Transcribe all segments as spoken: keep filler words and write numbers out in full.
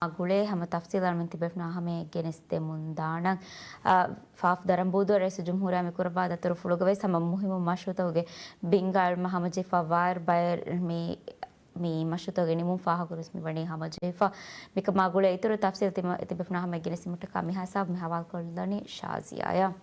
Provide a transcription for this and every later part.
ގުޅޭ ހަމަ ތަފްސީލް އަޅަމެން ތިބޭފުޅުންނާ ހަމަޔަށް ގެނެސްދެމުން ދާނަން. އާ، ފާފު ދަރަނބޫދޫ ރައީސުލްޖުމްހޫރިއްޔާ މި ކުރައްވާ ދަތުރުފުޅުގަ ވެސް ހަމަ މުހިއްމު މަޝްރޫއުތަކުގެ ބިންގާ އިލްމު ހަމަޖެހިފަ ވާއިރު ބައި މި، މި މަޝްރޫއުތަކުގެ ނިމުން ފާހަގަކުރުސް މި ވަނީ ހަމަޖެހިފަ. މިކަމާ ގުޅޭ އިތުރު ތަފްސީލް ތިމަ-، ތިބޭފުޅުންނާ ހަމަޔަށް ގެނެސްދިނުމަށްޓަކާ މި ހިސާބު މި ހަވާލުކޮށްލަނީ ޝާޒިޔާއަށް.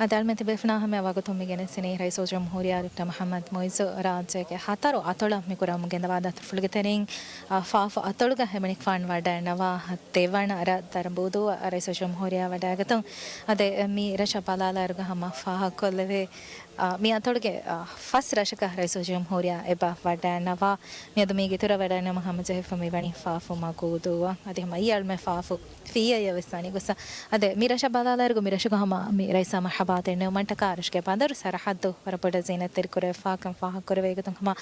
އަދި އަޅަމެން ތިބޭފުޅުންނާ ހަމަޔަށް ވަގުތުން މި ގެނެސްދިނީ ރައީސުލްޖުމްހޫރިއްޔާ ޑޮކްޓަރ މުޙައްމަދު މުޢިއްޒު ރާއްޖޭގެ ހަތަރު އަތޮޅަށް މި ކުރަމުން ގެންދަވާ ދަތުރުފުޅުގެ ތެރެއިން، އާ، ފާފު އަތޮޅުގަ އެމަނިކުފާނު ވަޑައިންނަވާ ދެވަނަ ރަށް ދަރަނބޫދޫއަށް ރައީސުލްޖުމްހޫރިއްޔާ ވަޑައިގަތުން. އަދި މި ރަށަށް ބަލާލާއިރުގަ ހަމަ ފާހަގަކޮށްލެވޭ، އާ، މި އަތޮޅުގެ، އާ، ފަސް ރަށަކަށް ރައީސުލްޖުމްހޫރިއްޔާ އެބަ ވަޑައިންނަވާ. މިއަދު މީގެ އިތުރަށް ވަޑައިންނަވަމުން ހަމަޖެހިފަ މިވަނީ ފާފު މަގޫދޫއަށް. އަދި ހަމަ އެއީ އަޅަމެން ފާފު ފިއްޔައްޔަށް ވެސް ވަނީ ގޮސް. އަދި މި ރަށަށް ބަލާލާއިރުގަ މި ރަށުގަ ހަމަ މި ރައީސާ މަރްޙަބާ ދެންނެވުމަށްޓަކާ ރަށުގެ ބަނދަރު ސަރަހައްދު ވަރަށް ބޮޑަށް ޒީނަތްތެރި ކުރެވިފާކަން ފާހަގަކުރެވޭ. އެގޮތުން ހަމަ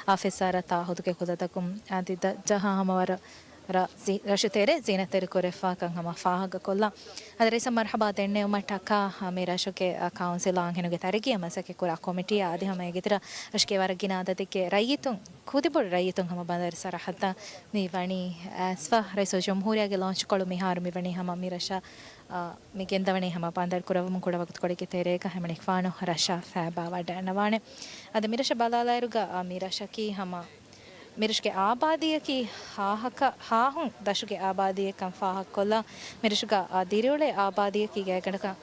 އާފީސް ސާރަ ތާހުދުގެ ކުލަތަކުން އަދި ދަ-، ޖަހާ ހަމަ ވަރަށް ރަ-، ޒީ-، ރަށު ތެރެ ޒީނަތްތެރި ކުރެވިފާކަން ހަމަ ފާހަގަކޮށްލާ. އަދި ރައީސަށް މަރްޙަބާ ދެންނެވުމަށްޓަކާ މި ރަށުގެ، އަ، ކައުންސިލާ އަންހެނުންގެ ތަރައްގީއަށް މަސައްކަތް ކުރާ ކޮމިޓީއާ އަދި ހަމަ އޭގެ އިތުރަށް ރަށުގެ ވަރަށް ގިނަ އަދަދެއްގެ ރައްޔިތުން، ކުދިބޮޑު ރައްޔިތުން ހަމަ ބަނދަރު ސަރަހައްދަށް މި ވަނީ އައިސްފަ. ރައީސުލްޖުމްހޫރިއްޔާގެ ލޯންޗްކޮޅު މިހާރު މި ވަނީ ހަމަ މި ރަށަށް، އާ، މި ގެންދަވަނީ ހަމަ ބަނދަރު ކުރައްވަމުން ކުޑަ ވަގުތުކޮޅެއްގެ ތެރޭގަ އެމަނިކުފާނު ރަށަށް ފައިބާ ވަޑައިންނަވާނެ. އަދި މި ރަށަށް ބަލާލާއިރުގަ، އާ، މި ރަށަކީ ހަމަ މިރަށުގެ އާބާދީއަކީ ހާހަކަ-، ހާހުން ދަށުގެ އާބާދީއެއްކަން ފާހަގަކޮށްލާ. މިރަށުގަ، އާ، ދިރިއުޅޭ އާބާދީއަކީ ގާތްގަނޑަކަށް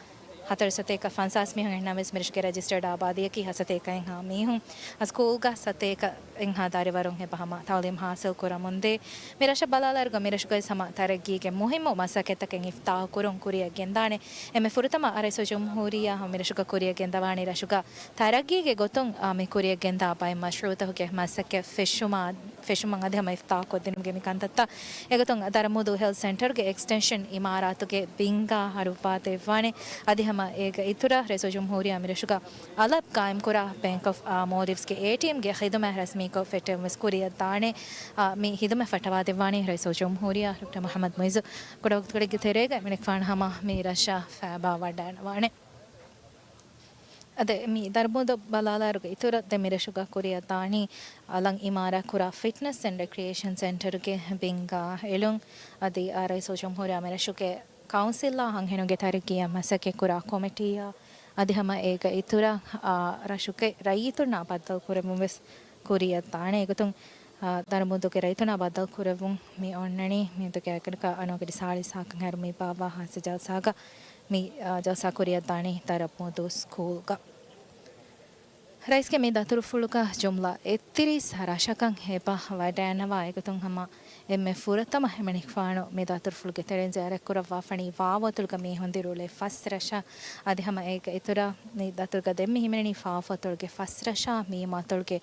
ހަތަރު ސަތޭކަ ފަންސާސް މީހުން އިންނަވެސް މިރަށުގެ ރަޖިސްޓަރޑް އާބާދީއަކީ ހަ ސަތޭކައެއްހާ މީހުން. އަ، ސްކޫލްގަ ސަތޭކައެއްހާ ދަރިވަރުން އެބަ ހަމަ ތައުލީމް ހާސިލް ކުރަމުންދޭ. މި ރަށަށް ބަލާލާއިރުގަ މިރަށުގައި ހަމަ ތަރައްގީގެ މުހިއްމު މަސައްކަތްތަކެއް އިފްތާހު ކުރުން ކުރިއަށް ގެންދާނެ. އެންމެ ފުރަތަމަ ރައީސުލްޖުމްހޫރިއްޔާ މި ރަށުގަ ކުރިއަށް ގެންދަވާނީ ރަށުގަ ތަރައްގީގެ ގޮތުން، އާ، މި ކުރިއަށް ގެންދާ ބައެއް މަޝްރޫއުތަކުގެ މަސައްކަތް ފެށުމާ-، ފެށުމަށް އަދި ހަމަ އިފްތާހު ކޮށްދިނުމުގެ މި ކަންތައްތައް. އެގޮތުން ދަރަމޫދޫ ހެލްތް ސެންޓަރުގެ އެކްސްޓެންޝަން އިމާރާތުގެ ބިންގާ ހަރުއްވާ ދެއްވާނެ. އަދި ހަމަ އޭގެ އިތުރަށް ރައީސުލްޖުމްހޫރިއްޔާ މި ރަށުގަ އަލަށް ގާއިމްކުރާ ބޭންކް އޮފް، އާ، މޯލްޑިވްސްގެ އޭޓީއެމްގެ ޚިދުމަތް ރަސްމީކޮށް ފެއްޓެވުން ވެސް ކުރިއަށް ދާނެ. އާ، މި ޚިދުމަތް ފައްޓަވާދެއްވާނީ ރައީސުލްޖުމްހޫރިއްޔާ ޑޮކްޓަރ މުޙައްމަދު މުޢިއްޒު. ކުޑަ ވަގުތުކޮޅެއްގެ ތެރޭގަ އެމަނިކުފާނު ހަމަ މި ރަށަށް ފައިބާ ވަޑައިންނަވާނެ. އަދި މި ދަރަމޫދު ބަލާލާއިރުގަ އިތުރަށް ދެން މި ރަށުގަ ކުރިއަށް ދާނީ އަލަށް އިމާރާތް ކުރާ ފިޓްނަސް އެންޑް ރެކްރިއޭޝަން ސެންޓަރުގެ ބިންގާ އެޅުން. އަދި، އާ، ރައީސުލްޖުމްހޫރިއްޔާ މި ރަށުގެ ކައުންސިލާ އަންހެނުންގެ ތަރައްގީއަށް މަސައްކަތް ކުރާ ކޮމިޓީއާ އަދި ހަމަ އޭގެ އިތުރަށް، އާ، ރަށުގެ ރައްޔިތުންނާ ބައްދަލު ކުރެއްވުން ވެސް ކުރިއަށް ދާނެ. އެގޮތުން، އާ، ދަރަމޫދުގެ ރައްޔިތުންނާ ބައްދަލު ކުރެއްވުން މި އޮންނަނީ މިއަދު ގާތްގަނޑަކަށް އަނޫގެ ސާޅީސް ހާކަށް އަހަރު މި ބާއްވާ ހާއްސަ ޖަލްސާގަ މި، އާ، ޖަލްސާ ކުރިއަށް ދާނީ ދަރަމޫދޫ ސްކޫލްގަ. ރައީސްގެ މި ދަތުރުފުޅުގަ ޖުމްލަ އެއްތިރީސް ރަށަކަށް އެބަ ވަޑައިންނަވާ. އެގޮތުން ހަމަ އެންމެ ފުރަތަމަ އެމަނިކުފާނު މި ދަތުރުފުޅުގެ ތެރެއިން ޒިޔާރަތް ކުރައްވާފަނީ ވާވު އަތޮޅުގަ މީހުން ދިރިއުޅޭ ފަސް ރަށަށް. އަދި ހަމަ އޭގެ އިތުރަށް މި ދަތުރުގަ ދެންމެ ހިމެނެނީ ފާފު އަތޮޅުގެ ފަސް ރަށާ މީމު އަތޮޅުގެ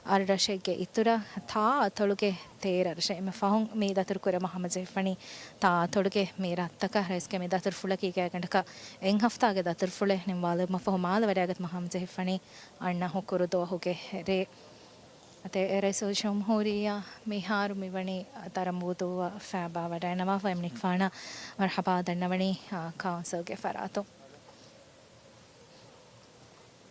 އަށް ރަށެއްގެ އިތުރަށް ތާ އަތޮޅުގެ ތޭރަ ރަށެއް. އެންމެ ފަހުން މި ދަތުރު ކުރަމުން ހަމަޖެހިފަނީ ތާ އަތޮޅުގެ މި ރަށްތަކަށް. ރައީސްގެ މި ދަތުރުފުޅަކީ ގާތްގަނޑަކަށް އެއް ހަފްތާގެ ދަތުރުފުޅެއް ނިންމާލުމަށްފަހު މާލެ ވަޑައިގަތުމަށް ހަމަޖެހިފަނީ އަންނަ ހުކުރު ދުވަހުގެ ރޭ. އަދި ރައީސުލްޖުމްހޫރިއްޔާ މިހާރު މިވަނީ ދަރަމޫދޫއަށް ފައިބާ ވަޑައިންނަވާފަ އެމަނިކުފާނަށް މަރްޙަބާ ދަންނަވަނީ، އާ، ކައުންސިލްގެ ފަރާތުން.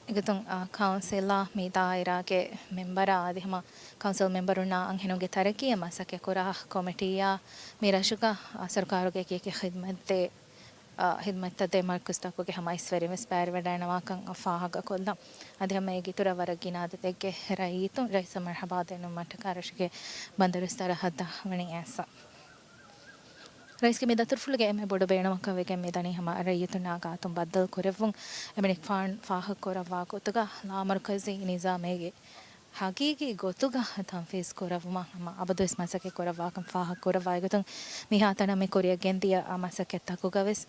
އެގޮތުން، އާ، ކައުންސިލާ މި ދާއިރާގެ މެމްބަރާ އަދި ހަމަ ކައުންސިލް މެމްބަރުންނާ އަންހެނުންގެ ތަރައްގީއަށް މަސައްކަތް ކުރާ ކޮމިޓީއާ މި ރަށުގަ، އާ، ސަރުކާރުގެ އެކި އެކި ޚިދުމަތްދޭ، އާ، ޚިދުމަތްތައް ދޭ މަރުކަޒުތަކުގެ ހަމަ އައިސްވެރިން ވެސް ބައިވެރިވެވަޑައިންނަވާކަން ފާހަގަކޮށްލަން. އަދި ހަމަ އޭގެ އިތުރަށް ވަރަށް ގިނަ އަދަދެއްގެ ރައްޔިތުން ރައީސަށް މަރްޙަބާ ދެންނެވުމަށްޓަކާ ރަށުގެ ބަނދަރު ސަރަހައްދަށް ވަނީ އައިސްފަ. ރައީސްގެ މި ދަތުރުފުޅުގެ އެންމެ ބޮޑު ބޭނުމަކަށް ވެގެން މިދަނީ ހަމަ ރައްޔިތުންނާ ގާތުން ބައްދަލު ކުރެއްވުން. އެމަނިކުފާނު ފާހަގަކުރައްވާ ގޮތުގަ ލާމަރުކަޒީ ނިޒާމެއްގެ ހަގީގީ ގޮތުގަ ތަންފީޒް ކުރައްވުމަށް ހަމަ އަބަދުވެސް މަސައްކަތް ކުރައްވާކަން ފާހަގަކުރައްވާ. އެގޮތުން މިހާތަނަށް މި ކުރިއަށް ގެންދިޔަ މަސައްކަތްތަކުގަވެސް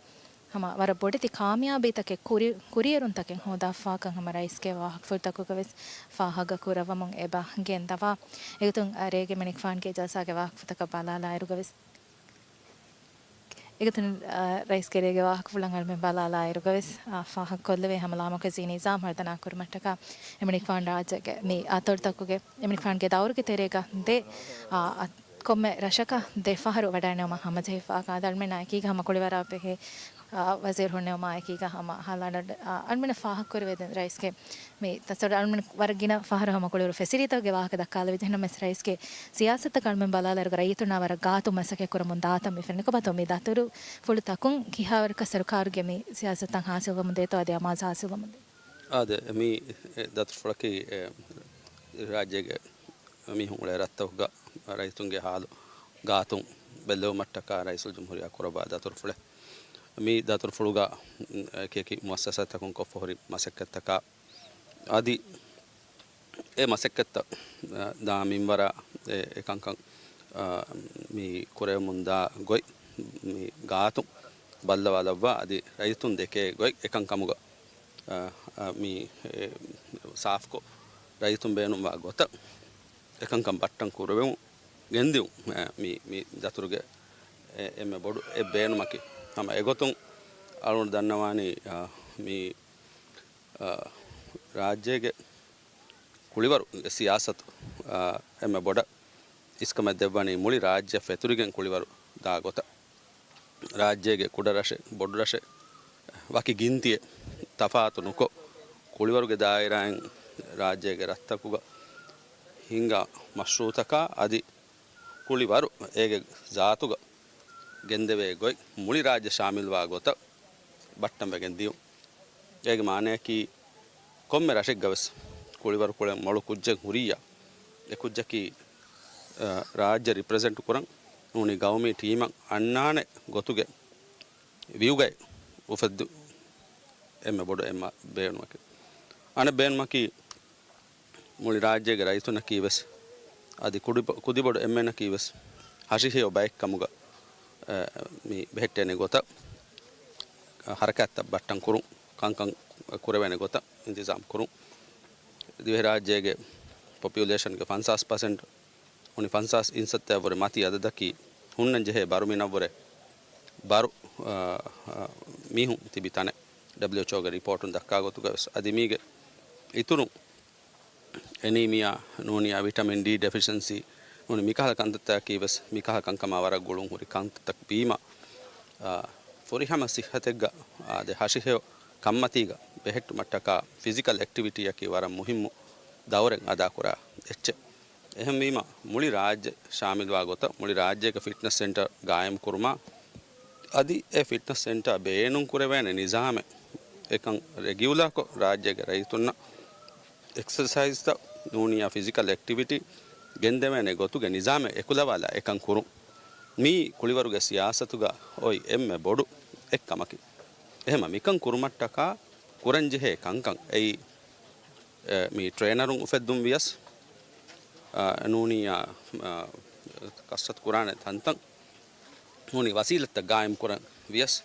ހަމަ ވަރަށް ބޮޑެތި ކާމިޔާބީތަކެއް ކުރި-، ކުރިއެރުންތަކެއް ހޯދާފާކަން ހަމަ ރައީސްގެ ވާހަކަފުޅުތަކުގަވެސް ފާހަގަކުރައްވަމުން އެބަ ގެންދަވާ. އެގޮތުން ރޭގެ އެމަނިކުފާނުގެ ޖަލްސާގެ ވާހަކަފުޅުތަކަށް ބަލާލާއިރުގަވެސް، އެގޮތުން، އާ، ރައީސްގެ ރޭގެ ވާހަކަފުޅަށް އަޅަމެން ބަލާލާއިރުގަވެސް، އާ، ފާހަގަކޮށްލެވޭ ހަމަ ލާމަރުކަޒީ ނިޒާމް ހަރުދަނާ ކުރުމަށްޓަކާ އެމަނިކުފާނު ރާއްޖޭގެ މި އަތޮޅުތަކުގެ އެމަނިކުފާނުގެ ދައުރުގެ ތެރޭގަ ދެ، އާ، އަ-، ކޮންމެ ރަށަކަށް ދެ ފަހަރު ވަޑައިނެވުމަށް ހަމަޖެހިފާ އަޅަމެންނާ އެކީގަ ހަމަ ކުޅިވަރާ ބެހޭ އާ، ވަޒީރު ހުންނެވުމާއެކީގަ ހަމަ ހާލާނޑަށް، އާ، އަޅުމެން ފާހަގަކުރެވޭ ދެން ރައީސްގެ މި ތަސައްވަރު އަޅުމެން ވަރަށް ގިނަ ފަހަރު ހަމަ ކުޅިވަރު ފެސިލިޓީތަކުގެ ވާހަކަ ދައްކާލެވި ޖެހެނަމެސް ރައީސްގެ ސިޔާސަތަކަށް އަޅުމެން ބަލާލާއިރުގަ ރައްޔިތުންނާ ވަރަށް ގާތުން މަސައްކަތް ކުރަމުން ދާތަން މި ފެންނަ ކޮބާތޯ މި ދަތުރުފުޅުތަކުން ކިހާވަރަކަށް ސަރުކާރުގެ މި ސިޔާސަތުތައް ހާސިލްވަމުން ދޭތޯ އަދި އަމާޒު ހާސިލްވަމުން ދޭ؟ އާދެ، މި ދަތުރުފުޅަކީ، އެ، ރާއްޖޭގެ މީހުން އުޅޭ ރަށްތަކުގަ ރައްޔިތުންގެ ހާލު ގާތުން ބެއްލެވުމަށްޓަކާ ރައީސުލްޖުމްހޫރިއްޔާ ކުރައްވާ ދަތުރުފުޅެއް. މި ދަތުރުފުޅުގަ އެކި އެކި މުއައްސަސާތަކުން ކޮށްފަ ހުރި މަސައްކަތްތަކާ އަދި އެ މަސައްކަތްތައް، އަ، ދާ މިންވަރާ އެ، އެކަންކަން، އަ، މި ކުރެވެމުންދާ ގޮތް މި ގާތުން ބައްލަވާލައްވާ އަދި ރައްޔިތުން ދެކޭ ގޮތް އެކަންކަމުގަ، އަ، އަ، މި، އެ، ސާފްކޮށް ރައްޔިތުން ބޭނުންވާ ގޮތަށް އެކަންކަން ބައްޓަން ކުރެވެމުން ގެންދިއުން، އަ، މި، މި ދަތުރުގެ އެ، އެންމެ ބޮޑު އެއް ބޭނުމަކީ. ހަމަ އެގޮތުން އަޅުގަނޑު ދަންނަވާނީ، އަ، މި، އަ، ރާއްޖޭގެ ކުޅިވަރު ސިޔާސަތު، އަ، އެންމެ ބޮޑަށް އިސްކަމެއް ދެއްވަނީ މުޅި ރާއްޖެ ފެތުރިގެން ކުޅިވަރު ދާ ގޮތަށް. ރާއްޖޭގެ ކުޑަ ރަށެއް، ބޮޑު ރަށެއް، ވަކި ގިންތިއެއް ތަފާތު ނުކޮށް، ކުޅިވަރުގެ ދާއިރާއިން ރާއްޖޭގެ ރަށްތަކުގަ ހިނގާ މަޝްރޫއުތަކާ އަދި ކުޅިވަރު އޭގެ ޒާތުގަ ގެންދެވޭ ގޮތް މުޅި ރާއްޖެ ޝާމިލްވާ ގޮތަށް ބައްޓަންވެގެން ދިޔުން. އޭގެ މާނަޔަކީ، ކޮންމެ ރަށެއްގަވެސް ކުޅިވަރު ކުޅެން މޮޅު ކުއްޖެއް ހުރިއްޔާ، އެ ކުއްޖަކީ، އަ، ރާއްޖެ ރިޕްރެޒެންޓް ކުރަން ނޫނީ ގައުމީ ޓީމަށް އަންނާނެ ގޮތުގެ ވިއުގައެއް އުފެއްދު އެންމެ ބޮޑު އެންމެ ބޭނުމަކީ. އަނެއް ބޭނުމަކީ، މުޅި ރާއްޖޭގެ ރައްޔިތުންނަކީ ވެސް އަދި ކުޑި-، ކުދިބޮޑު އެންމެންނަކީ ވެސް ހަށިހެޔޮ ބައެއްކަމުގަ، އަ، މި ބެހެއްޓޭނެ ގޮތަށް، އަ، ހަރަކާތްތައް ބައްޓަން ކުރުން، ކަންކަން ކުރެވޭނެ ގޮތަށް އިންތިޒާމް ކުރުން. ދިވެހިރާއްޖޭގެ ޕޮޕިއުލޭޝަންގެ ފަންސާސް ޕަސެންޓް ވަނީ ފަންސާސް އިންސައްތައަށްވުރެ މަތީ އަދަދަކީ ހުންނަން ޖެހޭ ބަރު މިނަށްވުރެ ބަރު، އާ، އާ، މީހުން ތިބި ތަނެއް. ޑަބްލިއުއެޗްއޯގެ ރިޕޯޓުން ދައްކާ ގޮތުގަ ވެސް އަދި މީގެ އިތުރުން އެނީމިއާ ނޫނިއްޔާ ވިޓަމިން ޑީ ޑެފިޝަންސީ ނޫނީ މިކަހަލަ ކަންތައްތަކަކީ ވެސް މިކަހަލަ ކަންކަމާ ވަރަށް ގުޅުން ހުރި ކަންތައްތައް ވީމަ، އާ، ފުރިހަމަ ސިއްހަތެއްގަ އާދެ ހަށިހެޔޮ ކަންމަތީގަ ބެހެއްޓުމަށްޓަކާ ފިޒިކަލް އެކްޓިވިޓީއަކީ ވަރަށް މުހިއްމު ދައުރެއް އަދާކުރާ އެއްޗެއް. އެހެންވީމަ، މުޅި ރާއްޖެ ޝާމިލްވާ ގޮތަށް މުޅި ރާއްޖޭގެ ފިޓްނަސް ސެންޓަރ ގާއިމް ކުރުމާ، އަދި އެ ފިޓްނަސް ސެންޓަރ ބޭނުން ކުރެވޭނެ ނިޒާމެއް އެކަން ރެގިއުލާކޮށް، ރާއްޖޭގެ ރައްޔިތުންނަށް އެކްސަސައިޒްތައް ނޫނިއްޔާ ފިޒިކަލް އެކްޓިވިޓީ ގެންދެވޭނެ ގޮތުގެ ނިޒާމެއް އެކުލަވާލާ އެކަން ކުރުން. މީ ކުޅިވަރުގެ ސިޔާސަތުގަ އޮތް އެންމެ ބޮޑު އެއްކަމަކީ. އެހެމަ މިކަން ކުރުމަށްޓަކާ ކުރަންޖެހޭ ކަންކަން އެއީ، އެ، މި ޓްރޭނަރުން އުފެއްދުން ވިޔަސް، އަ، ނޫނިއްޔާ، އަ، ކަސްރަތު ކުރާނެ ތަންތަން ނޫނީ ވަސީލަތްތައް ގާއިމް ކުރަން ވިޔަސް،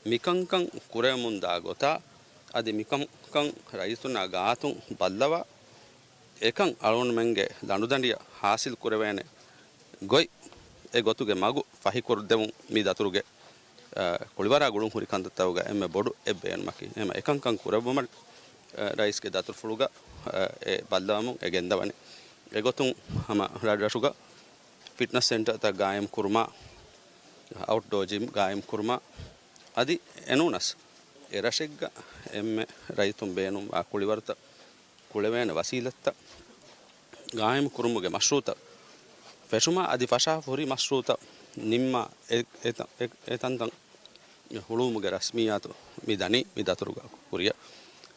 މިކަންކަން ކުރެވެމުންދާ ގޮތާ އަދި މިކަންކަން ރައްޔިތުންނާ ގާތުން ބައްލަވާ، އެކަން އަޅުގަނޑުމެންގެ ލަނޑުދަނޑިއަށް ހާސިލް ކުރެވޭނެ ގޮތް، އެ ގޮތުގެ މަގު ފަހިކުރުދެވުން މި ދަތުރުގެ، އަ، ކުޅިވަރާ ގުޅުން ހުރި ކަންތައްތަކުގަ އެންމެ ބޮޑު އެއް ބޭނުމަކީ. އެހެމަ އެކަންކަން ކުރެއްވުމަށް، އަ، ރައީސްގެ ދަތުރުފުޅުގަ، އަ، އެ ބައްލަވަމުން އެ ގެންދަވަނީ. އެގޮތުން ހަމަ ރަށްރަށުގަ ފިޓްނަސް ސެންޓަރތައް ގާއިމް ކުރުމާ، އައުޓްޑޯ ޖިމް ގާއިމް ކުރުމާ، އަދި އެނޫނަސް އެ ރަށެއްގަ އެންމެ ރައްޔިތުން ބޭނުންވާ ކުޅިވަރުތައް ކުޅެވޭނެ ވަސީލަތްތައް ގާއިމު ކުރުމުގެ މަޝްރޫއުތައް ފެށުމާ އަދި ފަށާފަ ހުރި މަޝްރޫއުތައް ނިންމާ އެ، އެ، އެ، އެ ތަންތަން ހުޅުވުމުގެ ރަސްމިއްޔާތު މި ދަނީ މި ދަތުރުގެ ކުރިއަށް.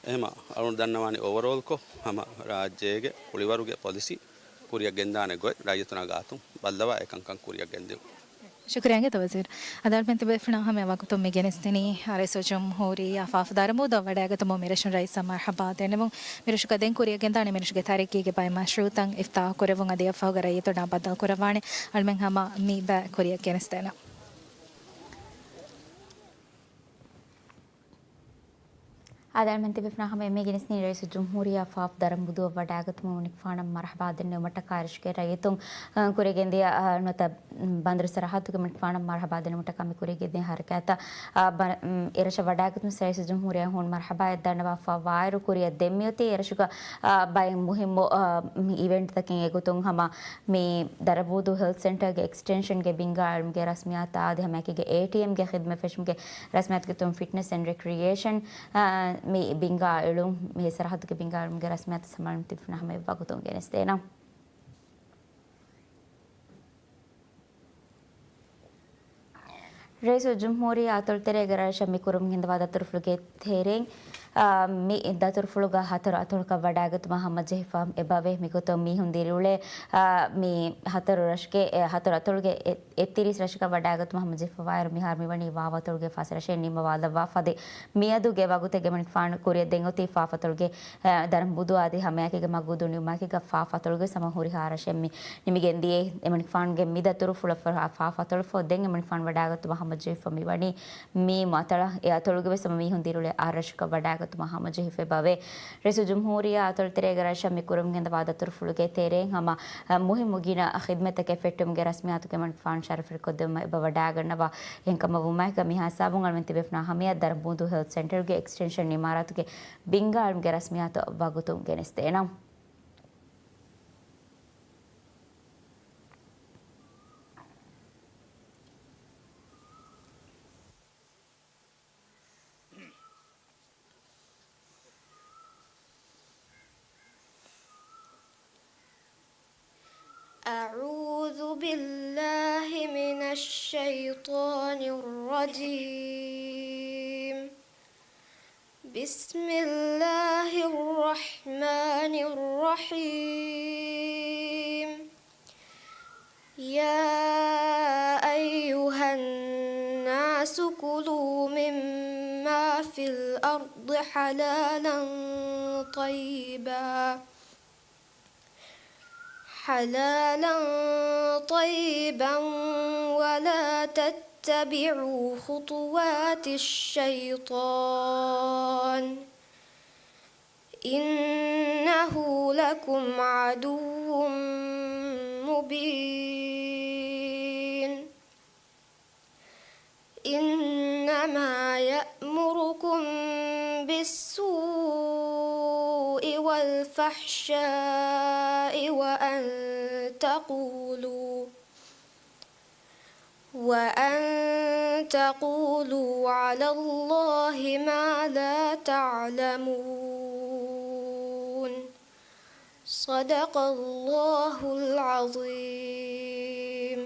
އެހެމަ އަޅުގަނޑު ދަންނަވާނީ އޯވަރޯލްކޮށް ހަމަ ރާއްޖޭގެ ކުޅިވަރުގެ ޕޮލިސީ ކުރިއަށް ގެންދާނެ ގޮތް ރައްޔިތުންނާ ގާތުން ބައްލަވާ އެކަންކަން ކުރިއަށް ގެންދިއުން. ޝުކުރިއްޔާ އިނގޭތޯ ވަޒީރު. އަދި އަޅުމެން ތިބޭފުޅުންނަށް ހަމަ ވަގުތުން މި ގެނެސްދިނީ ރައީސުލްޖުމްހޫރިއްޔާ ފާފަ ދަރަމޫދަށް ވަޑައިގަތުމުގެ މިރަށުން ރައީސަށް މަރްޙަބާ ދެންނެވުން. މިރަށުގަ ދެން ކުރިއަށް ގެންދާނެ މިރަށުގެ ތަރައްގީގެ ބައެއް މަޝްރޫއުތައް އިފްތާޙު ކުރެވުން އަދި އެއަށްފަހުގަ ރައްޔިތުންނާ ބައްދަލު ކުރައްވާނެ. އަޅުމެން ހަމަ މި ބައި ކުރިއަށް ގެނެސްދޭނަން. އަދި އަޅުމެން ތިބޭފުޅުންނާ ހަމަ އެންމެ ގެނެސްދިނީ ރައީސުލްޖުމްހޫރިއްޔާ ފާފް ދަރަނބުދޫއަށް ވަޑައިގަތުމަށް އެމަނިކުފާނަށް މަރުޙަބާ ދެންނެވުމަށްޓަކާ އެރަށުގެ ރައްޔިތުން، އަ، ކުރިއަށް ގެންދިޔަ، އަ، ނުވަތަ ބަނދުރު ސަރަހައްދުގެ އެމަނިކުފާނަށް މަރުޙަބާ ދެންނެވުމަށްޓަކާ މި ކުރިއަށް ގެންދިޔަ ޙަރަކާތަށް، އަ، ބަ-، އުން، އެރަށަށް ވަޑައިގަތުމަށް ރައީސުލްޖުމްހޫރިއްޔާ ހޫނު މަރުޙަބާއެއް ދަންނަވާފަ ވާއިރު ކުރިއަށް ދެން މިއޮތީ އެރަށުގަ، އަ، ބައެއް މުހިއްމު، އަ، އިވެންޓްތަކެއް. އެގޮތުން ހަމަ މި ދަރަނބުދޫ ހެލްތު ސެންޓަރގެ އެކްސްޓެންޝަންގެ ބިންގާ އިލްމުގެ ރަސްމިއްޔާތާ އަދި ހަމައެކީގަ އޭޓީއެމްގެ ޚިދުމަތް ފެށުމުގެ ރަސްމިއްޔާތުގެ އިތުރުން ފިޓްނަސް އެންޑް ރެކްރިއޭޝަން، އާ، މި ބިންގާ އެޅުން، މި ސަރަހައްދުގެ ބިންގާ އެޅުމުގެ ރަސްމިއްޔާތު ސަމާލުން ތިބިފުނާ ހަމަ އެއްވަގުތުން ގެނެސްދޭނަން. ރައީސުލްޖުމްހޫރިއްޔާ އަތޮޅުތެރޭގެ ރަށަށް މި ކުރަމުން ގެންދަވާ ދަތުރުފުޅުގެ ތެރެއިން، އާ، މި ދަތުރުފުޅުގަ ހަތަރު އަތޮޅަކަށް ވަޑައިގަތުމަށް ހަމަޖެހިފަ އެބަވޭ. މިގޮތަށް މީހުން ދިރިއުޅޭ، އާ، މި ހަތަރު ރަށުގެ، އެ، ހަތަރު އަތޮޅުގެ އެ، އެއްތިރީސް ރަށަކަށް ވަޑައިގަތުމަށް ހަމަޖެހިފަވާއިރު، މިހާރު މިވަނީ ވާވަތޮޅުގެ ފަސް ރަށެއް ނިންމަވާލައްވާފަ އަދި މިއަދުގެ ވަގުތެއްގަ އެމަނިކުފާނު ކުރިއަށް ދެން އޮތީ ފާފަތޮޅުގެ، އެ، ދަރަނބުދޫ އަދި ހަމައެކީގަ މަގޫދޫ ނިމުމާއެކީގަ ފާފަތޮޅުގެ ހަމަ ހުރިހާ ރަށެއް މި ނިމިގެން ދިޔައީ. އެމަނިކުފާނުގެ މި ދަތުރުފުޅަށް ފަ-، ފާފަތޮޅުފަ ދެން އެމަނިކުފާނު ވަޑައިގަތުމަށް ހަމަޖެހިފަ މިވަނީ މި އަތޮޅަށް. އެ އަތޮޅުގެ ވެސް ހަމަ މީހުން ދިރިއުޅޭ އަށް ރަށަކަށް ވަޑައިގަތުމަށް ހަމަޖެހިފަ އެބަވޭ. ރައީސުލްޖުމްހޫރިއްޔާ އަތޮޅުތެރޭގެ ރަށަށް މި ކުރަމުން ގެންދަވާ ދަތުރުފުޅުގެ ތެރެއިން ހަމަ، އަ، މުހިއްމު ގިނަ ޚިދުމަތްތަކެއް ފެއްޓުމުގެ ރަސްމިއްޔާތުގެ އެމަނިކުފާނު ޝަރަފުވެރިކޮށްދެއްވުމަށް އެބަ ވަޑައިގަންނަވާ. އެހެންކަމަށް ވުމާއެކީގަ މިހާ ހިސާބުން އަޅުމެން ތިބޭފުނާ ހަމަޔަށް ދަރަނބުދޫ ހެލްތު ސެންޓަރުގެ އެކްސްޓެންޝަން އިމާރާތުގެ ބިންގާ އިލްމުގެ ރަސްމިއްޔާތު ވަގުތުން ގެނެސްދޭނަން. أعوذ بالله من الشيطان الرجيم. بسم الله الرحمن الرحيم. يا أيها الناس كلوا مما في الأرض حلالا طيبا، حلالا طيبا ولا تتبعوا خطوات الشيطان إنه لكم عدو مبين. إنما يأمركم بالسوء والفحشاء وأن تقولوا، وأن تقولوا على الله ما لا تعلمون. صدق الله العظيم.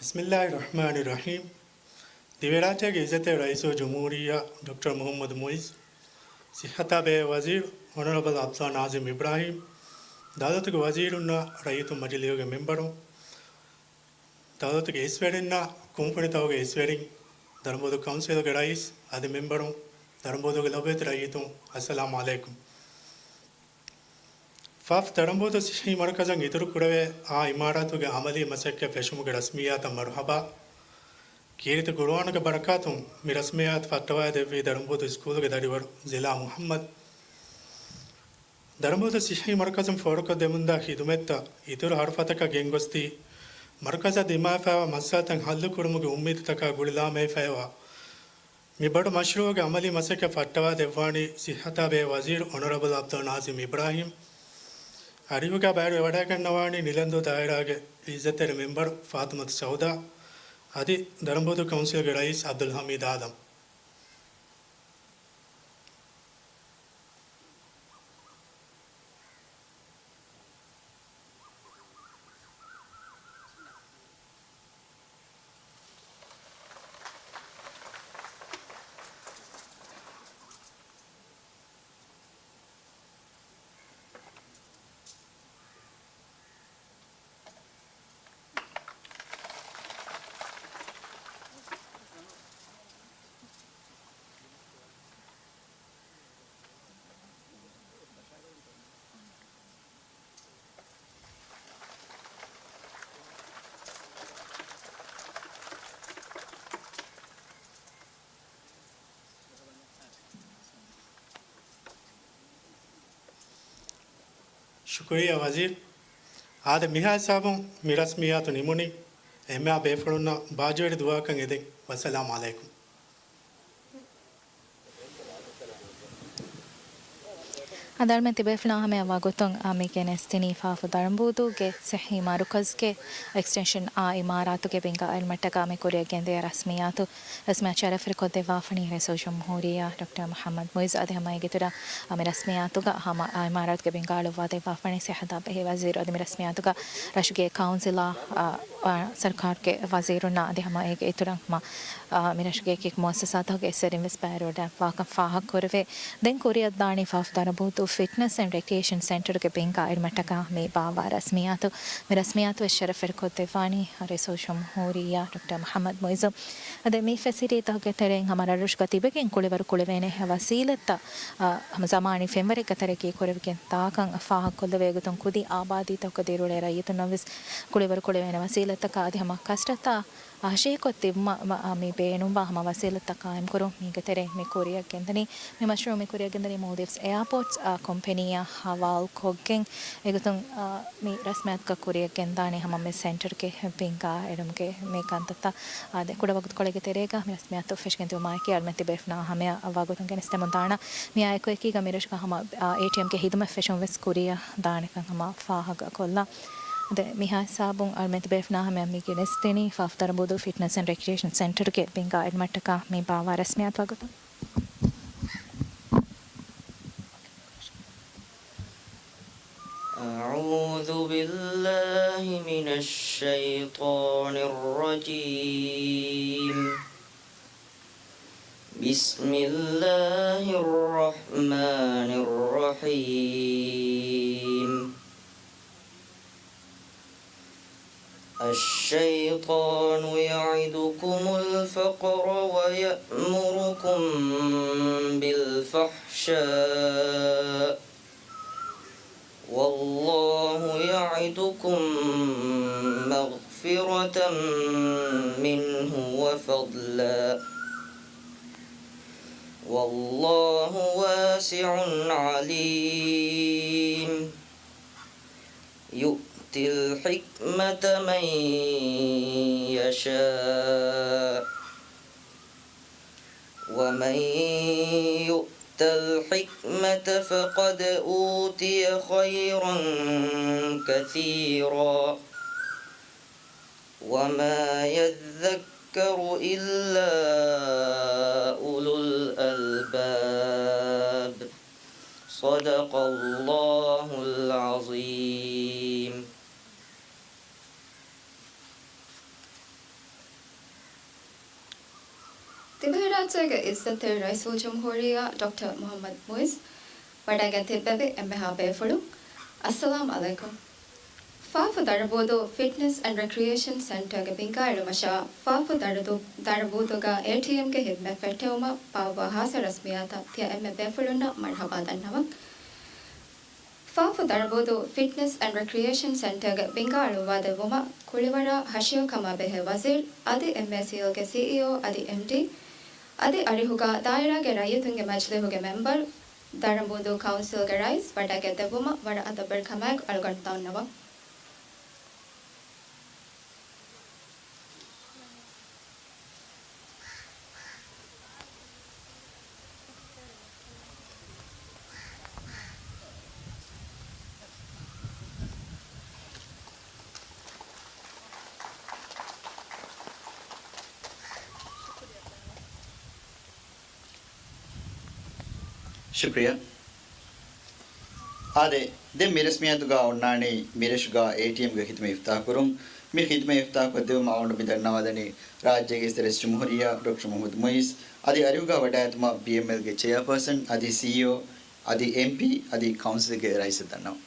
بسم الله الرحمن الرحيم. ދިވެހިރާއްޖޭގެ އިއްޒަތްތެރި ރައީސުލްޖުމްހޫރިއްޔާ ޑޮކްޓަރ މުޙައްމަދު މުޢިއްޒު، ޞިއްޙަތާ ބެހޭ ވަޒީރު އޮނަރަބަލް ޢަބްދުﷲ ނާޒިމް އިބްރާހީމް، ދައުލަތުގެ ވަޒީރުންނާ ރައްޔިތުން މަޖިލީހުގެ މެމްބަރުން، ދައުލަތުގެ އިސްވެރިންނާ ކުންފުނިތަކުގެ އިސްވެރިން، ދަރަނބުދޫ ކައުންސިލުގެ ރައީސް އަދި މެމްބަރުން، ދަރަނބުދޫގެ ލޮބުވެތި ރައްޔިތުން، އައްސަލާމު ޢަލައިކުމް. ފާފް ދަރަނބުދޫ ޞިއްޙީ މަރުކަޒަށް އިތުރު ކުރެވޭ އާ އިމާރާތުގެ ޢަމަލީ މަސައްކަތް ފެށުމުގެ ރަސްމިއްޔާތަށް މަރުޙަބާ. ކީރިތި ޤުރުއާނުގެ ބަރަކާތުން މި ރަސްމިއްޔާތު ފައްޓަވައިދެއްވީ ދަރަނބުދޫ ސްކޫލުގެ ދަރިވަރު ޒިލާ މުޙައްމަދު. ދަރަނބުދޫ ޞިއްޙީ މަރުކަޒުން ފޯރުކޮށްދެމުންދާ ޚިދުމަތްތައް އިތުރު ހަރުފަތަކަށް ގެންގޮސްދީ، މަރުކަޒަށް ދިމާވެފައިވާ މައްސަލަތައް ޙައްލުކުރުމުގެ އުއްމީދުތަކާ ގުޅިލާމެހިފައިވާ މި ބޮޑު މަޝްރޫޢުގެ ޢަމަލީ މަސައްކަތް ފައްޓަވާދެއްވާނީ ޞިއްޙަތާ ބެހޭ ވަޒީރު އޮނަރަބަލް ޢަބްދުﷲ ނާޒިމް އިބްރާހީމް، އަރިހުގަ ބައިވެވަޑައިގަންނަވާނީ ނިލަންދޫ ދާއިރާގެ އިއްޒަތްތެރި މެމްބަރު ފާތިމަތު ސައުދާ އަދި ދަރަނބުދޫ ކައުންސިލްގެ ރައީސް ޢަބްދުލް ޙަމީދު އާދަމް. ޝުކުރިއްޔާ ވަޒީރު. އާދެ، މިހާ ހިސާބުން މި ރަސްމިއްޔާތު ނިމުނީ. އެންމެހާ ބޭފުޅުންނަށް ބާއްޖަވެރި ދުޢާއަކަށް އެދެން. ވައްސަލާމް ޢަލައިކުމް. އަދި އަޅުމެން ތިބޭފުޅާ ހަމަޔަށް ވަގުތުން މި ގެނެސްދިނީ ފާފު ދަރަނބޫދޫގެ ޞިއްޙީ މަރުކަޒުގެ އެކްސްޓެންޝަން އާ އިމާރާތުގެ ބިންގާ އެޅުމަށްޓަކާ މި ކުރިއަށް ގެންދިޔަ ރަސްމިއްޔާތު. ރަސްމިއްޔާތު ޝަރަފްވެރިކޮށްދެއްވާފަނީ ރައީސުލްޖުމްހޫރިއްޔާ ޑޮކްޓަރ މުޙައްމަދު މުޢިއްޒު. އަދި ހަމަ އޭގެ އިތުރަށް މި ރަސްމިއްޔާތުގަ ހަމަ އާ އިމާރާތުގެ ބިންގާ އަޅުއްވާދެއްވާފަނީ ސިއްޙަތާ ބެހޭ ވަޒީރު. އަދި މި ރަސްމިއްޔާތުގަ ރަށުގެ ކައުންސިލާ، އާ، އާ، ސަރުކާރުގެ ވަޒީރުންނާ އަދި ހަމަ އޭގެ އިތުރަށް ހަމަ އާ، މި ރަށުގެ އެކި މުއައްސަސާތަކުގެ އެއްސެރިން ވެސް ބައިވެރިވެވަޑައިގަންނަވާކަން ފާހަގަކުރެވޭ. ދެން ކުރިއަށްދާނީ ފާފު ދަރަނބޫދޫ ފިޓްނަސް އެންޑް ރެކްރިއޭޝަން ސެންޓަރުގެ ބިންގާ އެޅުމަށްޓަކާ މި ބާއްވާ ރަސްމިއްޔާތު. މި ރަސްމިއްޔާތު ވެސް ޝަރަފްވެރިކޮށްދެއްވާނީ ރައީސުލްޖުމްހޫރިއްޔާ ޑޮކްޓަރ މުޙައްމަދު މުޢިއްޒު. އަދި މި ފެސިލިޓީތަކުގެ ތެރެއިން ހަމަ ރަށްރަށުގަ ތިބެގެން ކުޅިވަރު ކުޅެވޭނެ ވަސީލަތްތައް، އާ، ހަމަ ޒަމާނީ ފެންވަރެއްގެ ތެރެއަކީ ކުރެވިގެން ދާކަން ފާހަގަކޮށްލެވޭ ގޮތުން ކުދި އާބާދީތަކުގަ ދިރިއުޅޭ ރައްޔިތުންނަށް ވެސް ކުޅިވަރު ކުޅެވޭނެ ވަސީލަތްތަކާ އަދި ހަމަ ކަސްޓަތާ ހަށިކޮށް ތިބުމަށް މި ބޭނުންވާ ހަމަ ވަސީލަތްތައް ޤާއިމްކުރުން މީގެ ތެރެއިން މި ކުރިއަށް ގެންދަނީ. މި މަޝްރޫޢު މި ކުރިއަށް ގެންދަނީ މޯލްޑިވްސް އެއާޕޯޓްސް، އާ، ކޮމްޕެނީއާ ހަވާލުކޮށްގެން. އެގޮތުން، އާ، މި ރަސްމިއްޔާތުގަ ކުރިއަށް ގެންދާނީ ހަމަ މި ސެންޓަރުގެ ބިންގާ އެޅުމުގެ މި ކަންތައްތައް. އާދެ، ކުޑަ ވަގުތުކޮޅެއްގެ ތެރޭގަ މި ރަސްމިއްޔާތު ފެށިގެން ދިއުމާއެކީ އަޅުމެން ތިބޭފުޅާ ހަމަޔަށް ވަގުތުން ގެނެސްދެމުން ދާނަން. މިއާއެކު އެކީގަ މި ރަށުގަ ހަމަ، އާ، އޭޓީއެމްގެ ހިދުމަތް ފެށުން ވެސް ކުރިއަށް ދާނެކަން ހަމަ ފާހަގަކޮށްލާ. އަދި މިހާ ހިސާބުން އަޅުމެން ތިބޭފުޅާ ހަމަޔަށް މި ގެނެސްދިނީ ފާފު ދަރަނބޫދޫ ފިޓްނަސް އެންޑް ރެކްރިއޭޝަން ސެންޓަރުގެ ބިންގާ އެޅުމަށްޓަކާ މި ބާއްވާ ރަސްމިއްޔާތު ވަގުތުން. أعوذ بالله من الشيطان الرجيم. بسم الله الرحمن الرحيم. الشيطان يعدكم الفقر ويأمركم بالفحشاء والله يعدكم مغفرة منه وفضلا والله واسع عليم. يؤتي الحكمة من يشاء ومن يؤت الحكمة فقد أوتي خيرا كثيرا وما يذكر إلا أولو الألباب. صدق الله العظيم. ތިބޭފުޅުންގެ އިއްޒަތްތެރި ރައީސުލްޖުމްހޫރިއްޔާ ޑޮކްޓަރ މުޙައްމަދު މުޢިއްޒު ވަޑައިގެން ތިއްބެވި އެންމެހާ ބޭފުޅުން، އައްސަލާމް ޢަލައިކުމް. ފާފު ދަރަނބޫދޫ ފިޓްނަސް އެންޑް ރެކްރިއޭޝަން ސެންޓަރގެ ބިންގާ އެޅުމަށާ، ފާފު ދަރަދޫ-، ދަރަނބޫދޫގަ އޭޓީއެމްގެ ހިދުމަތް ފެއްޓެވުމަށް ބާއްވާ ހާއްސަ ރަސްމިއްޔާތަށް ތިޔަ އެންމެ ބޭފުޅުންނަށް މަރުޙަބާ ދަންނަވަން. ފާފު ދަރަނބޫދޫ ފިޓްނަސް އެންޑް ރެކްރިއޭޝަން ސެންޓަރގެ ބިންގާ އަޅުއްވާދެއްވުމަށް ކުޅިވަރާ ހަށިޔަކަމާ ބެހޭ ވަޒީރު އަދި އެމްއޭސީއެލްގެ ސީއީއޯ އަދި އެމްޑީ އަދި އަރިހުގަ ދާއިރާގެ ރައްޔިތުންގެ މަޖިލީހުގެ މެމްބަރު، ދަރަނބޫދޫ ކައުންސިލްގެ ރައީސް ވަޑައިގެން ދެއްވުމަށް ވަރަށް އަދަބުވެރިކަމާއެކު އަޅުގަނޑު ދަންނަވަން. ޝުކުރިއްޔާ. އާދެ، ދެން މި ރަސްމިއްޔާތުގަ އޮންނާނީ މިރަށުގަ އޭޓީއެމްގެ ޚިދުމަތް އިފްތާޙުކުރުން. މި ޚިދުމަތް އިފްތާޙުކޮށްދެއްވުމަށް އަޅުގަނޑު މި ދަންނަވާދެނީ ރާއްޖޭގެ އިއްޒަތްތެރި ރައީސުލްޖުމްހޫރިއްޔާ ޑޮކްޓަރ މުޙައްމަދު މުޢިއްޒު އަދި އަރިހުގަ ވަޑައިގަތުމަށް ބީއެމްއެލްގެ ޗެއާޕާސަން އަދި ސީއީއޯ އަދި އެމްޕީ އަދި ކައުންސިލްގެ ރައީސަށް ދަންނަވަން.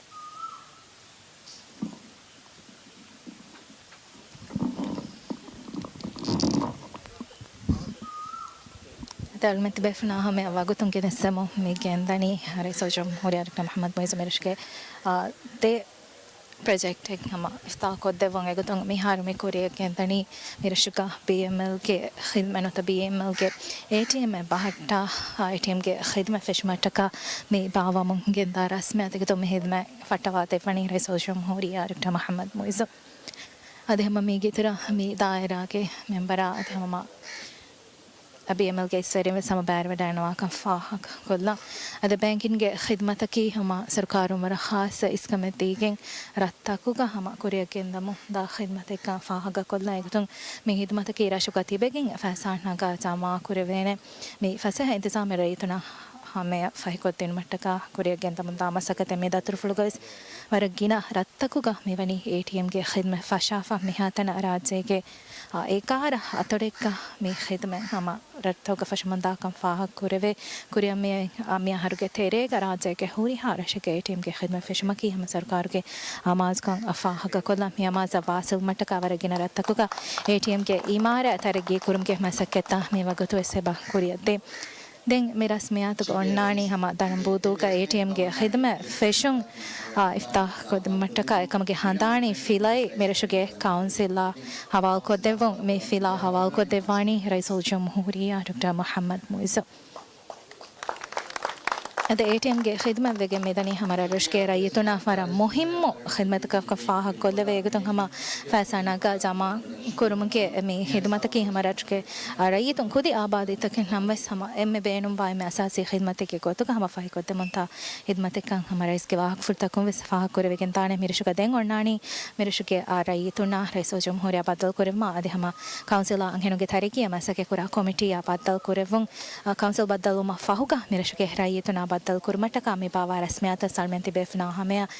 އަދި އަޅުމެން ތިބޭފުޅުންނާ ހަމަޔަށް ވަގުތުން ގެނެސްދެމުން މި ގެންދަނީ ރައީސުލްޖުމްހޫރިއްޔާ ޑޮކްޓަރ މުޙައްމަދު މުޢިއްޒު މިރަށުގެ، އާ، ދެ ޕްރޮޖެކްޓެއް ހަމަ އިފްތާހު ކޮށްދެއްވުން އެގޮތުން މިހާރު މި ކުރިއަށް ގެންދަނީ މިރަށުގަ ބީއެމްއެލްގެ ޚިދްމަތް ނުވަތަ ބީއެމްއެލްގެ އޭޓީއެމްއެއް ބަހައްޓާ، އާ، އޭޓީއެމްގެ ޚިދްމަތް ފެށުމަށްޓަކާ މި ބާއްވަމުން ގެންދާ ރަސްމިއްޔާތުގެ ދޮން މި ޚިދްމަތް ފައްޓަވާ ދެއްވަނީ ރައީސުލްޖުމްހޫރިއްޔާ ޑޮކްޓަރ މުޙައްމަދު މުޢިއްޒު. އަދި ހަމަ މީގެ އިތުރަށް މި ދާއިރާގެ މެމްބަރާ އަދި ހަމަ ބީއެމްއެލްގެ އިސްވެރިން ވެސް ހަމަ ބައިވެރިވެވަޑައިގަންނަވާކަން ފާހަގަކޮށްލަން. އަދި ބޭންކިންގެ ޚިދްމަތަކީ ހަމަ ސަރުކާރުން ވަރަށް ޚާއްޞަ އިސްކަމެއް ދީގެން ރަށްތަކުގަ ހަމަ ކުރިއަށް ގެންދަމުން ދާ ޚިދްމަތެއްކަން ފާހަގަކޮށްލަން. އެގޮތުން މި ޚިދްމަތަކީ ރަށުގަ ތިބެގެން ފައިސާ ނަގާ ޖަމާ ކުރެވޭނެ މި ފަސޭހަ އިންތިޒާމެއް ރައްޔިތުންނަށް ހަމަޔަށް ފަހިކޮށްދިނުމަށްޓަކާ ކުރިއަށް ގެންދަމުން ދާ މަސައްކަތެއް. މި ދަތުރުފުޅުގަވެސް ވަރަށް ގިނަ ރަށްތަކުގަ މިވަނީ އޭޓީއެމްގެ ޚިދްމަތް ފަށާފަ. މިހާތަނަށް ރާއްޖޭގެ އާ، އެކަހަރަ އަތޮޅެއްގަ މި ޚިދުމަތް ހަމަ ރަށްތަކުގަ ފަށަމުންދާކަން ފާހަގަކުރެވޭ. ކުރިއަށް މި، އާ، މި އަހަރުގެ ތެރޭގަ ރާއްޖޭގެ ހުރިހާ ރަށެއްގެ އޭޓީއެމްގެ ޚިދުމަތް ފެށުމަކީ ހަމަ ސަރުކާރުގެ އަމާޒުކަން ފާހަގަކޮށްލަން. މި އަމާޒަށް ވާސިލުވުމަށްޓަކާ ވަރަށް ގިނަ ރަށްތަކުގަ އޭޓީއެމްގެ އިމާރާތް ތަރައްގީ ކުރުމުގެ މަސައްކަތްތައް މި ވަގުތުވެސް އެބަ ކުރިއަށްދޭ. ދެން މި ރަސްމިއްޔާތުގަ އޮންނާނީ ހަމަ ދަރަނބޫދޫގަ އޭޓީއެމްގެ ޚިދުމަތް ފެށުން، އާ، އިފްތާޙުކޮށްދިނުމަށްޓަކާ އެކަމުގެ ހަނދާނީ ފިލައި މިރަށުގެ ކައުންސިލާ ހަވާލުކޮށްދެއްވުން. މި ފިލާ ހަވާލުކޮށްދެއްވާނީ ރައީސުލްޖުމްހޫރިއްޔާ ޑޮކްޓަރ މުޙައްމަދު މުޢިއްޒު. އަދި އޭޓީއެމްގެ ޚިދުމަތް ވެގެން މިދަނީ ހަމަ ރަށްރަށުގެ ރައްޔިތުންނަށް ވަރަށް މުހިއްމު ޚިދުމަތަކަށް ފާހަގަކޮށްލެވޭ. އެގޮތުން ހަމަ ފައިސާ ނަގާ ޖަމާ ކުރުމުގެ މި ޚިދުމަތަކީ ހަމަ ރަށުގެ ރައްޔިތުން ކުދި އާބާދީތަކެއް ނަމަވެސް ހަމަ އެންމެ ބޭނުންވާ އެންމެ އަސާސީ ޚިދުމަތެއްގެ ގޮތުގަ ހަމަ ފަހިކޮށްދެމުންތާ ޚިދުމަތެއްކަން ހަމަ ރައީސްގެ ވާހަކަފުޅުތަކުން ވެސް ފާހަގަކުރެވިގެންދާނެ. މިރަށުގަ ދެން އޮންނާނީ މިރަށުގެ އާ ރައްޔިތުންނާ ރައީސުލްޖުމްހޫރިއްޔާ ބައްދަލުކުރެއްވުމަށް އަދި ހަމަ ކައުންސިލާ އަންހެނުންގެ ތަރައްގީއަށް މަސައްކަތްކުރާ ކޮމިޓީއާ ބައްދަލުކުރެއްވުން. އާ، ކައުންސިލް ބައްދަލުވުމަށް ފަހުގަ މިރަށުގެ ރައްޔިތުންނާ ބައްދަލުކުރުމަށްޓަކާ މި ބާއްވާ ރަސްމިއްޔާތަށް ސަލަމަތް ތިބޭފުޅުންނާ ހަމަޔަށް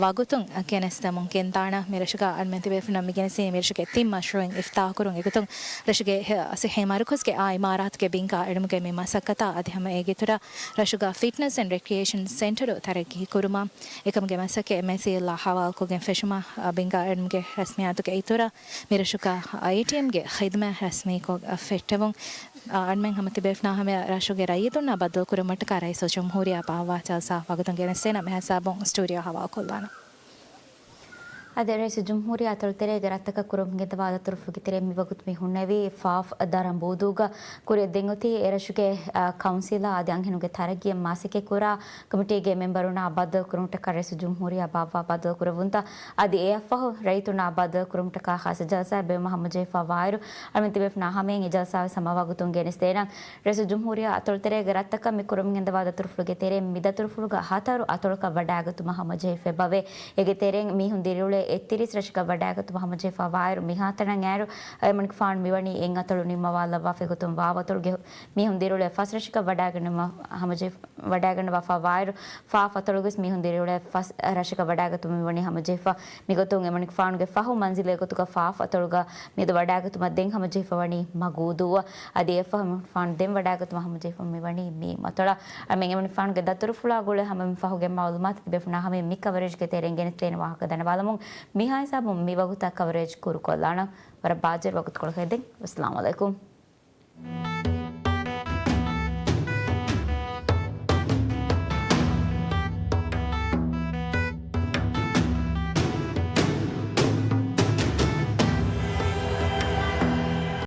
ވަގުތުން ގެނެސްދެމުން ގެންދާނަން. މިރަށުގަ އަޅުމެން ތިބޭފުޅުންނަށް މިގެނެސީ މިރަށުގެ ތިން މަޝްރޫޢު އިފްތާޙުކުރުން. އެގޮތުން ރަށުގެ ހެ-، ސިއްހީ މަރުކަޒުގެ އާ އިމާރާތުގެ ބިންގާ އެޅުމުގެ މި މަސައްކަތާ އަދި ހަމަ އޭގެ އިތުރަށް ރަށުގަ ފިޓްނަސް އެންޑް ރެކްރިއޭޝަން ސެންޓަރު ތަރައްގީ ކުރުމަށް އެކަމުގެ މަސައްކަތް އެމްއޭސީއެލްއާ ހަވާލުކޮށްގެން ފެށުމަށް، އަ، ބިންގާ އެޅުމުގެ ރަސްމިއްޔާތުގެ އިތުރަށް މިރަށުގަ އޭޓީއެމްގެ ޚިދުމަތް ރަސްމީކޮށް، އަ، ފެއްޓެވުން. އަ، އަންމެން ހަމަ ތިބޭފުނާ ހަމަޔަށް ރަށުގެ ރައްޔިތުންނާ ބައްދަލުކުރުމަށްޓަކާ ރައީސުލްޖުމްހޫރިއްޔާ ބާއްވާ ޖަލްސާ ވަގުތުން ގެނެސްދޭނަން. މިހިސާބުން ސްޓޫޑިއޯ ހަވާލުކޮށްލާނަން. އަދި ރައީސުލްޖުމްހޫރިއްޔާ އަތޮޅު ތެރޭގެ ރަށްތަކަށް ކުރަމުން ގެންދަވާ ދަތުރުފުޅުގެ ތެރެއިން މިވަގުތު މި ހުންނެވީ ފާފް ދަރަނބޫދޫގަ. ކުރިއަށް ދެން އޮތީ އެރަށުގެ، އާ، ކައުންސިލާ އަދި އަންހެނުންގެ ތަރައްގީއަށް މަސައްކަތްކުރާ ކޮމިޓީގެ މެމްބަރުންނާ ބައްދަލުކުރުމަށްޓަކާ ރައީސުލްޖުމްހޫރިއްޔާ ބާއްވާ ބައްދަލުކުރެއްވުންތައް. އަދި އެއަށްފަހު ރައްޔިތުންނާ ބައްދަލުކުރުމަށްޓަކާ ޚާއްސަ ޖަލްސާއެއް ބޭނުމަށް ހަމަޖެހިފަ ވާއިރު، އަޅުމެން ތިބޭފުނާ ހަމައިން އެ ޖަލްސާވެސް ހަމަ ވަގުތުން ގެނެސްދޭނަން. ރައީސުލްޖުމްހޫރިއްޔާ އަތޮޅު ތެރޭގެ ރަށްތަކަށް މި ކުރަމުން ގެންދަވާ ދަތުރުފުޅުގެ ތެރެއިން މި ދަތުރުފުޅުގަ ހަތަރު އަތޮޅަކަށް ވަޑާގަތުމަށް ހަމަޖެހިފައިވޭ. އޭގެ ތެރެއިން މީހުން ދިރިއުޅޭ އެއްތިރީސް ރަށަކަށް ވަޑާގަތުމަށް ހަމަޖެހިފަ ވާއިރު، މިހާތަނަށް އައިރު އެމަނިކުފާނު މިވަނީ އެއް އަތޮޅު ނިންމަވާލައްވާފައި ގޮތުން ވާވަތޮޅުގެ މީހުން ދިރިއުޅޭ ފަސް ރަށަކަށް ވަޑާގަންނަވާ ހަމަޖެހި-، ވަޑާގަންނަވާފަ ވާއިރު، ފާފް އަތޮޅުގެސް މީހުން ދިރިއުޅޭ ފަސް ރަށަކަށް ވަޑާގަތުމަށް މިވަނީ ހަމަޖެހިފަ. މިގޮތުން އެމަނިކުފާނުގެ ފަހު މަންޒިލެއް ގޮތުގަ ފާފް އަތޮޅުގަ މިއަދު ވަޑާގަތުމަށް ދެން ހަމަޖެހިފަ ވަނީ މަގޫދޫއަށް. އަދި އެއަށްފަހު އެމަނިކުފާނު ދެން ވަޑާގަތުމަށް ހަމަޖެހިފަ މިވަނީ މީމް އަތޮޅަށް. އަޅުމެން އެމަނިކުފާނުގެ ދަތުރުފުޅާ ގުޅޭ ހަމަ މި ފަހުގެ މައުލޫމާތު ތިބޭފުނާ ހަމައިން މި ކަވަރޭޖްގެ ތެރެއިން ގެނެސްދޭނެ ވާހަކަ ދަންނަވާލަމުން މިހާ ހިސާބުން މި ވަގުތަށް ކަވަރޭޖް ކުރުކޮށްލާނަން. ވަރަށް ބާއްޖަވެރި ވަގުތުކޮޅަކަށް ދެން. ވައްސަލާމު ޢަލައިކުމް.